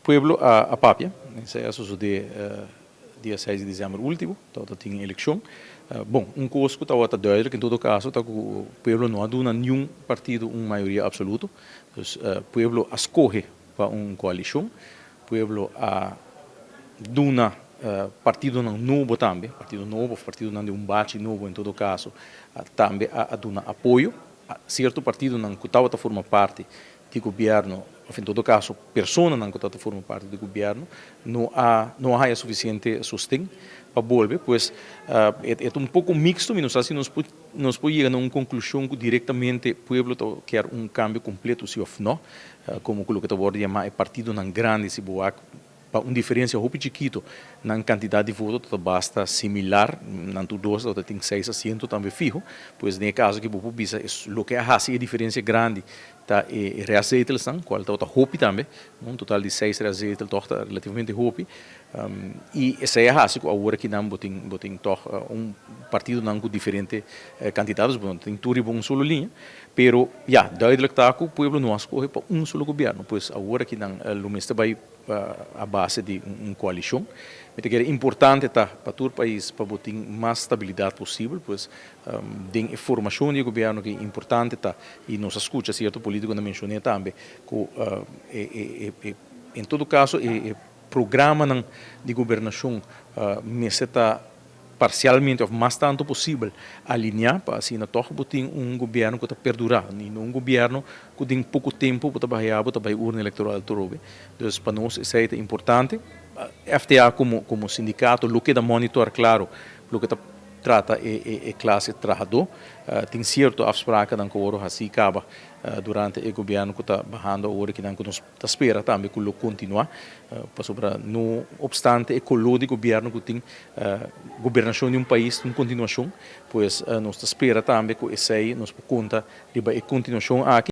Pueblo a papia, esei a sosodé dia 6 di desèmber último, tabatin elekshon. Bon, un kos ku tabata duidelijk en todo kaso ta ku pueblo no a duna ningun partido un mayoria absoluto. Dus pueblo a skohe pa un koalishon, pueblo a duna partidonan nobo tambe, partido nobo, partidonan di un bachi nobo en todo kaso, tambe a duna apoyo. Sierto partidonan ku tabata forma parti di gobièrnu, òf en todo kaso personanan ku tabata forma parti di gobièrnu, no a haña sufisiente sosten pa bolbe. Pues e un poko miksto, mi no sa si nos por yega na un konklushon ku direktamente pueblo ke un kambio kompleto si òf no, komo ku loke ta wòrdu yamá e partidonan grandi, si bo pa un diferensia hopi chikitu na kantidat di voto ta basta similar, nan tur dos tin seis asiento tambe fiho. Pues den kaso ku bo bisa loke a hasi e diferensia grandi ta e restzetelnan, kual ta hopi tambe, un total di seis restzetel toch ta relativamente hopi. I esei a hasi ku awor aki nan bo tin toch un partidonan ku diferente kantidat, bo tin tur un solo liña, pero ja, duidelijk ta ku pueblo no a skohe pa un solo gobièrnu. Pues awor aki nan lo mester bai a base di un koalishon. Mi ta kere importante ta pa tur pais pa bo tin mas stabilidat posibel, pues den formashon di gobièrnu ku importante ta, i nos a skucha sierto polítikonan menshoná tambe ku en todo kaso e programanan di gobernashon mester ta parsialmente òf mas tantu posibel aliniá pa asina toch bo tin un gobièrnu ku ta perdurá i no un gobièrnu ku den poko tempu bo ta baha, bo ta bai urna elektoral trobe. Dus pa nos esei ta importante. FTA komo sindikato lo keda monitor, klaro, loke ta trata e klase trahadó. Tin sierto afsprakennan ku a hasi kaba durante e gobièrnu ku ta bahando awor ku nos ta spera tambe ku lo kontinuá, pasobra no opstante e koló di gobièrnu ku tin, gobernashon di un pais un kontinuashon. Pues nos ta spera tambe ku esei nos konta riba e kontinuashon aki.